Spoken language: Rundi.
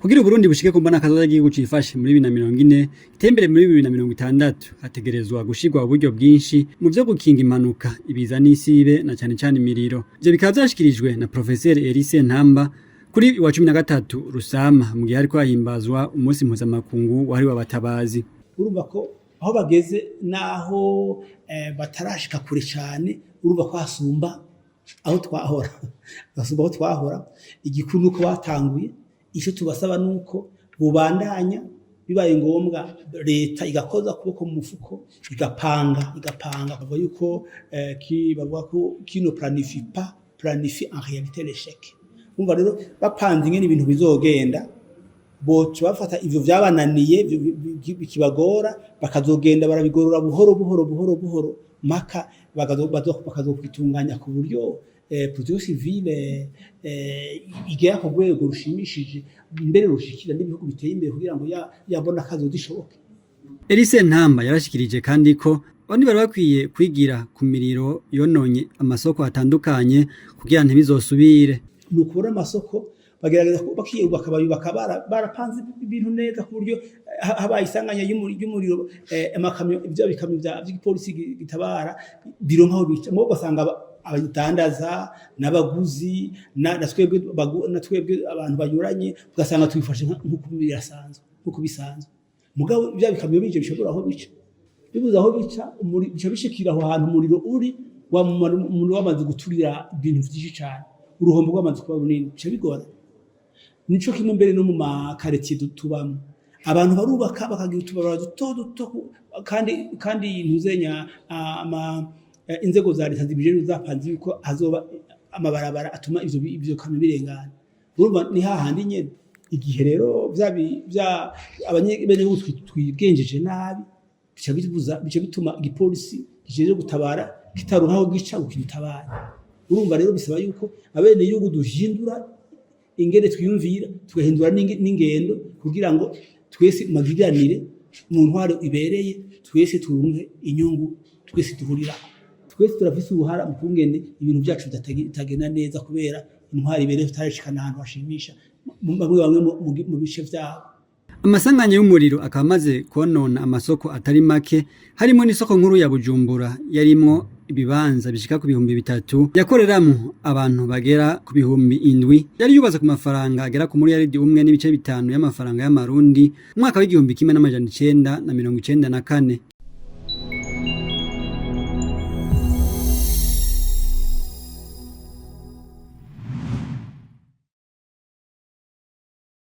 Kugira Uburundi bushike ku mbonakazoza y'igihugu cifashe muri 2040, giteye imbere muri 2060, hategerezwa gushirwa uburyo bwinshi mu vyo gukinga impanuka, ibiza n'isibe, na cane cane imiriro. Ivyo bikaba vyashikirijwe na Professeur Elise Ntamba kuri wa 13 Rusama, mu gihe hariko hahimbazwa umunsi mpuzamakungu wahariwe abatabazi. Urumva ko aho bageze naho batarashika kure cyane, urumva ko hasumba aho twahora, hasumba aho twahora. Igikuru nuko batanguye. Icyo tubasaba nuko bubandanya, bibaye ngombwa leta igakoza ukuboko mu mufuko, igapanga, igapanga. Bavuga yuko bavuga ko qui ne planifie pas planifie en réalité l'échec. Urumva rero, bapanze ingene ibintu bizogenda, boca bafata ivyo vyabananiye bikibagora, bakazogenda barabigorora buhoro buhoro, buhoro buhoro, maka bakazokwitunganya ku buryo protection civile igera ku rwego rushimishije, mbere rushikira n'ibihugu biteye imbere, kugira ngo yabona kazoza ishoboke. Elise Ntamba yarashikirije kandi ko abandi bari bakwiye kwigira ku miriro yononye amasoko atandukanye kugira ntibizosubire. Ni ukubona amasoko bagerageza bakiyubaka, bayubaka barapanze ibintu neza, ku buryo habaye isanganya ry'umuriro, amakamyo, ibyo bikamyo vy'igipolisi gitabara bironka aho bica. Mugabo ugasanga abadandaza n'abaguzi na twebwe abantu banyuranye, ugasanga tubifashe nk'uko birasanzwe, nk'uko bisanzwe. Mugabo bya bikamyo bije bishobora aho bica, bibuze aho bica, bica bishikira aho hantu umuriro uri, wa umuriro wamaze guturira ibintu vyinshi cane, uruhombo rwamaze kuba runini, bica bigora. Nico kimwe mbere no mu makaritiye tubamwo, abantu barubaka bakagira utubarabara duto duto, kandi ntuzenya ama inzego za leta zibijejwe zapanze yuko hazoba amabarabara atuma ivyo kamyo birengana. Urumva ni hahandi nyene. Igihe rero vya abanyagihugu twigenjeje nabi, bica bibuza, bica bituma igipolisi kijejwe gutabara kitaronka aho gica ngo kidutabare. Urumva rero bisaba yuko abenegihugu duhindura ingene twiyumvira, tugahindura n'ingendo, kugira ngo twese magiranire mu ntwaro ibereye, twese turonke inyungu, twese duhurirako. Twese turafise uruhara mu kungene ibintu vyacu bitagenda neza, kubera intwaro ibereye tutarashikana ahantu hashimisha bamwe bamwe mu bice vyabo. Amasanganya y'umuriro akaba amaze konona amasoko atari make, harimo n'isoko nkuru ya Bujumbura yarimwo ibibanza bishika ku 3000, yakoreramwo abantu bagera ku 7000, yari yubatse ku mafaranga agera ku muriyaridi 1.5 y'amafaranga y'amarundi mu mwaka w'1994.